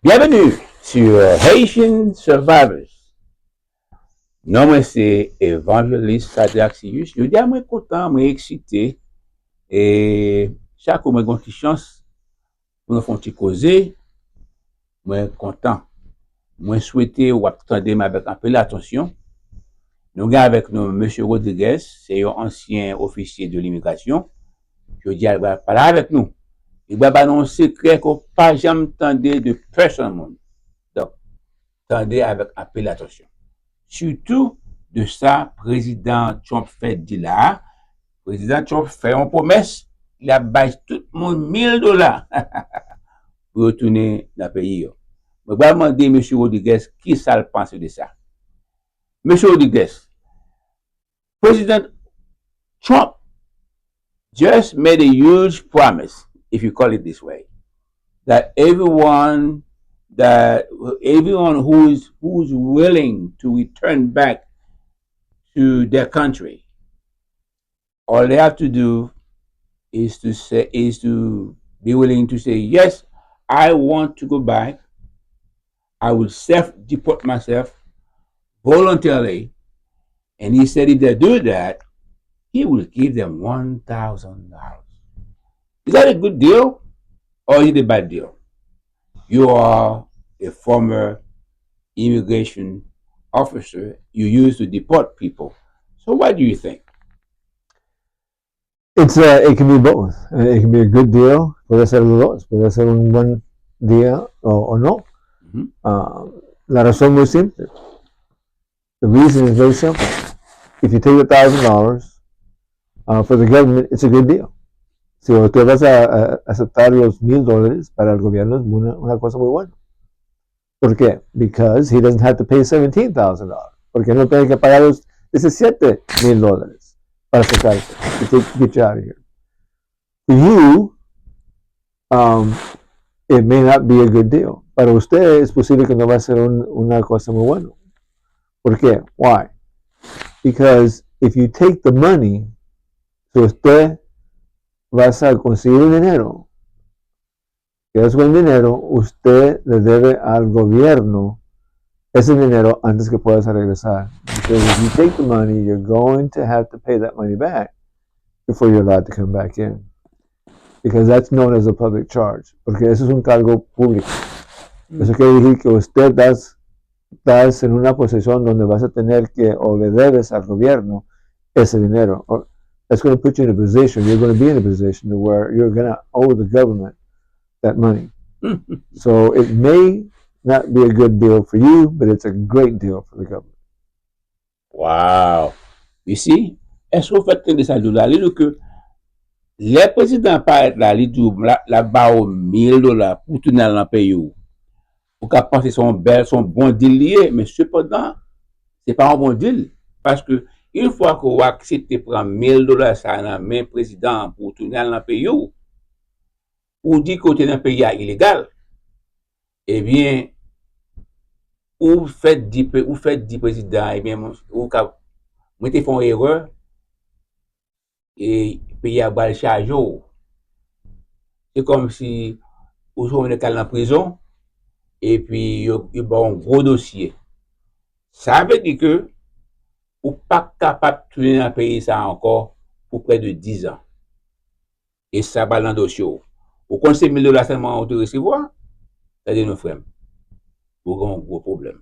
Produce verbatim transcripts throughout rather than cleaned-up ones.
Bienvenue sur Haitian Survivors. Non mwen se Evangelist Sadraxius. Jodi a mwen kontan, mwen eksite. E chak ou mwen gon ti chans pou nou fè yon ti koze, mwen kontan. Mwen swete w ap tande m avèk anpil atansyon. Nou gen avèk nou Mesye Rodriguez, se yon ansyen ofisye de limigrasyon. Jodi a, li pral pale avèk nou. Li pral ba nou yon sekrè ke w pa janm tande de pèsonn moun. Donk, tande avèk anpil atansyon. Sitou de sa Prezidan Trump fè di la a. Prezidan Trump fè yon pwomès, li ap bay tout moun mil dola pou yo tounen nan peyi yo. Mwen pral mande Mesye Rodriguez kisa l panse de sa. Mesye Rodriguez, President Trump just made a huge promise, if you call it this way, that everyone that everyone who is who's willing to return back to their country, all they have to do is to say is to be willing to say, "Yes, I want to go back. I will self deport myself voluntarily." And he said if they do that, he will give them one thousand dollars. Is that a good deal or is it a bad deal? You are a former immigration officer. You used to deport people. So what do you think? It's uh, it can be both. Uh, It can be a good deal, puede ser los dos, puede ser un buen día o, o no. Mhm. Uh, la razón muy simple. The reason is very simple. If you take the thousand dollars uh, for the government, it's a good deal. Si usted va a, a aceptar los mil dólares para el gobierno, es una, una cosa muy buena. ¿Por qué? Because he doesn't have to pay seventeen thousand dollars. Porque no tiene que pagar los diecisiete mil dólares para sacarse. To take, get you out of here. For you, um, it may not be a good deal. Para usted es posible que no va a ser un, una cosa muy buena. ¿Por qué? Why? Because if you take the money, si usted va a conseguir el dinero, que es buen dinero, usted le debe al gobierno ese dinero antes que puedas regresar. Because if you take the money, you're going to have to pay that money back before you're allowed to come back in. Because that's known as a public charge. Porque eso es un cargo público. Eso quiere decir que usted está, está en una posición donde vas a tener que o le debes al gobierno ese dinero. Or that's going to put you in a position, you're going to be in a position to where you're going to owe the government that money. So it may not be a good deal for you, but it's a great deal for the government. Wow! You see? Èske w fèk tande sa l di w la? Li di w ke lè prezidan an parèt la, li di w l ap ba w mil dola pou w tounen al nan peyi w. Ou ka panse se yon bèl, se yon bon deal li ye, men sepandan, se pa yon bon deal. Paske yon fwa ke w aksepte pran mil dola sa a nan men prezidan an pou w tounen al nan peyi w, ou di ke w te nan peyi a ilegal, ebyen, ou fèk di, ou fèk di prezidan an, ebyen, ou ka, mwen te fè yon erè, e peyi a pral chaje w. Se kòmsi ou se yon nèg k al nan prizon, epi yo, yo ba w yon gwo dosye. Sa vle di ke ou p ap kapab tounen nan peyi sa a ankò pou prè de diz an. E sa pral nan dosye w. Ou konn se mil dola sèlman ou te resevwa? Tande non, frè m. Ou gen yon gwo pwoblèm.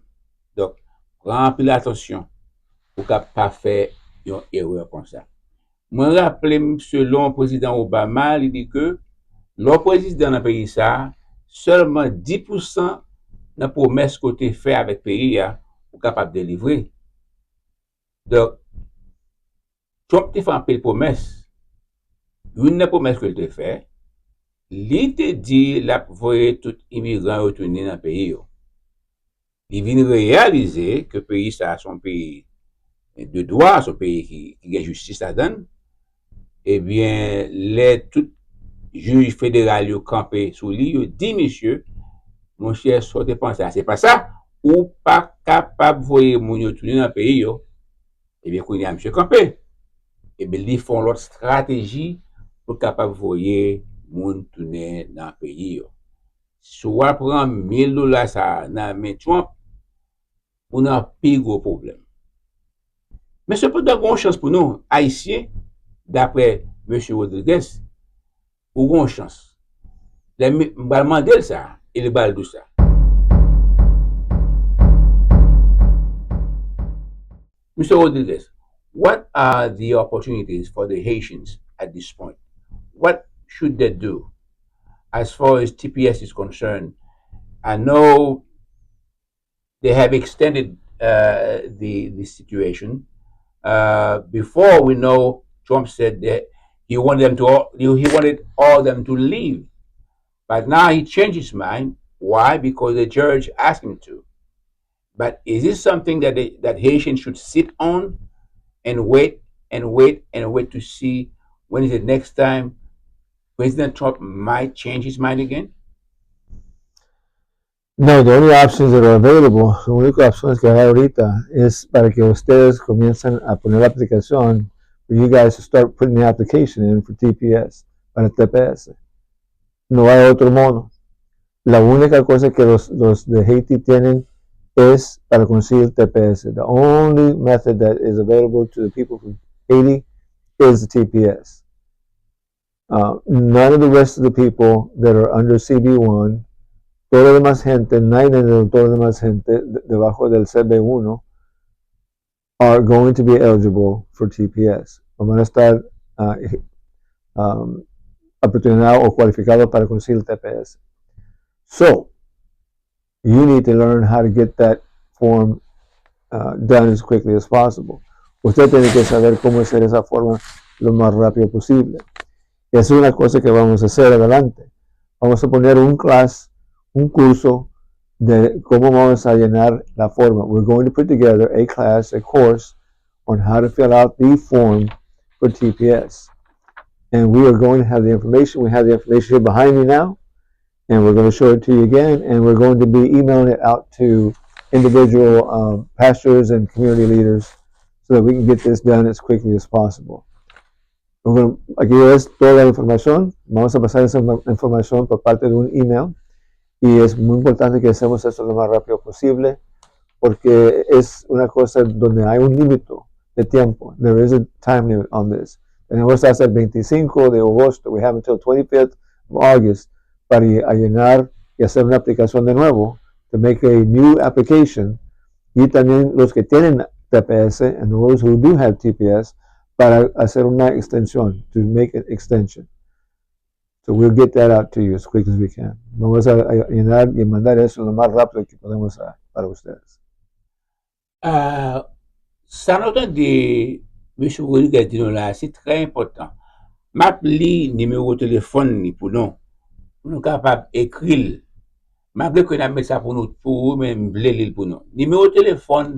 Donk, pran anpil atansyon pou w ka pa fè yon erè konsa. Mwen raple m, selon prezidan Obama, li di ke lè w prezidan nan peyi sa a, sèlman dis pousan nan pwomès ke w te fè avèk peyi a, ou kapab delivre. Donk, Trump te fè anpil pwomès. Youn nan pwomès ke l te fè, li te di l ap voye tout imigran yo tounen nan peyi yo. Li vin reyalize ke peyi sa a se yon peyi de dwa, se yon peyi ki, ki gen jistis ladan l. Ebyen, lè tout jij federal yo kanpe sou li, yo di misye, monchè, sa w te panse a, se pa sa. Ou pa kapab voye moun yo tounen nan peyi yo. Ebyen, kounye a, misye kanpe. Ebyen, li fè yon lòt estrateji pou l kapab voye moun tounen nan peyi yo. Si w al pran mil dola sa a nan men Trump, ou nan pi gwo pwoblèm. Men sepandan, gen yon chans pou nou, Ayisyen, daprè mesye Rodriguez, ou gen yon chans. Lè m, m pral mande l sa, e li pral di w sa. Mister Rodriguez, what are the opportunities for the Haitians at this point? What should they do as far as T P S is concerned? I know they have extended uh, the, the situation. Uh, before, we know Trump said that he wanted them to all, he wanted all them to leave. But now he changed his mind. Why? Because the judge asked him to. But is this something that they, that Haitians should sit on and wait and wait and wait to see when is the next time President Trump might change his mind again? No, the only options that are available, la única opción que hay ahorita es para que ustedes comiencen a poner la aplicación, for you guys to start putting the application in for T P S, para T P S. No hay otro modo. La única cosa que los, los de Haiti tienen es para conseguir T P S. The only method that is available to the people from Haiti is the T P S. Uh, none of the rest of the people that are under C B one, toda la demás gente, nadie de toda la demás gente de- debajo del C B uno are going to be eligible for T P S. Van a estar uh, um, oportunidad o cualificado para conseguir T P S. So, you need to learn how to get that form uh, done as quickly as possible. Usted tiene que saber cómo hacer esa forma lo más rápido posible. Y eso es una cosa que vamos a hacer adelante. Vamos a poner un class, un curso de cómo vamos a llenar la forma. We're going to put together a class, a course on how to fill out the form for T P S. And we are going to have the information. We have the information here behind me now. And we're going to show it to you again. And we're going to be emailing it out to individual um, pastors and community leaders so that we can get this done as quickly as possible. We're gonna, aquí es toda la información. Vamos a pasar esa infor- información por parte de un email. Y es muy importante que hacemos esto lo más rápido posible porque es una cosa donde hay un límite de tiempo. There is a time limit on this. Tenemos hasta el veinticinco de agosto. We have until twenty-fifth of August para llenar y hacer una aplicación de nuevo, to make a new application. Y también los que tienen T P S and those who do have T P S para hacer una extensión, to make an extension. So we'll get that out to you as quick as we can. Vamos a llenar y mandar eso lo más rápido que podemos a, para ustedes. Uh, sa nou tande Mesye Rodriguez di nou la, se trè enpòtan. M ap li nimewo telefòn li pou nou, pou nou kapab ekri l. Malgre ke n ap met sa pou nou, pou ou, men m vle li l pou nou. Nimewo telefòn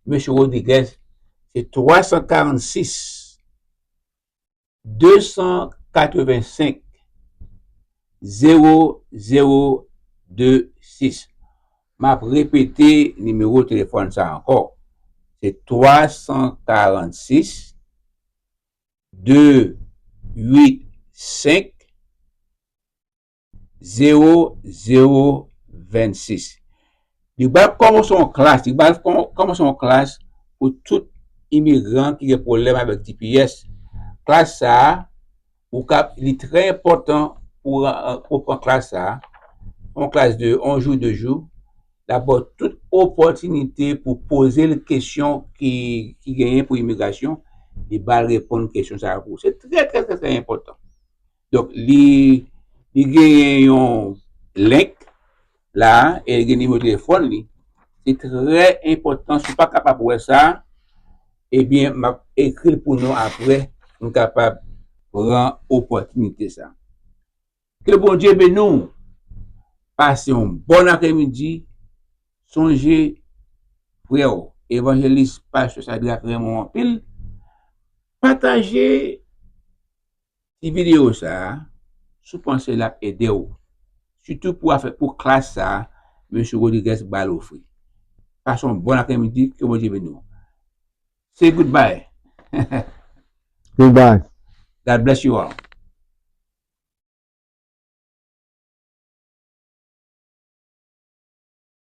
Mesye Rodriguez se twa san karannsis, de san katrevensenk, zewo zewo de sis. M ap repete nimewo telefòn sa ankò. Se twa san karannsis, de uit senk, zewo zewo vennsis. Li pral kòmanse yon klas, li pral kòmanse yon klas pou tout imigran ki gen pwoblèm avèk T P S. Klas sa a, ou ka, li trè enpòtan pou, pou pran klas sa a. Yon klas de yon jou, de jou. L ap ba w tout opòtinite pou poze l kesyon ki, ki genyen pou imigrasyon. Li ba l reponn kesyon sa a pou ou. Se trè, trè, trè, trè enpòtan. Donk, li, li genyen yon link la, e li gen nimewo telefòn li. Se trè enpòtan, si w pa kapab wè sa, ebyen, m ap ekri l pou nou apre, pou n kapab pran opòtinite sa. Ke Bondye beni w. Pase yon bòn aprèmidi. Sonje, frè w, evanjelis, pastè Sadrak renmen w anpil. Pataje ti videyo sa a, si w panse l ap ede w. Sitou pou afè, pou klas sa a, Mesye Rodriguez ba l ofri. Pase yon bòn aprèmidi, ke Bondye beni w. Say goodbye. Goodbye. God bless you all.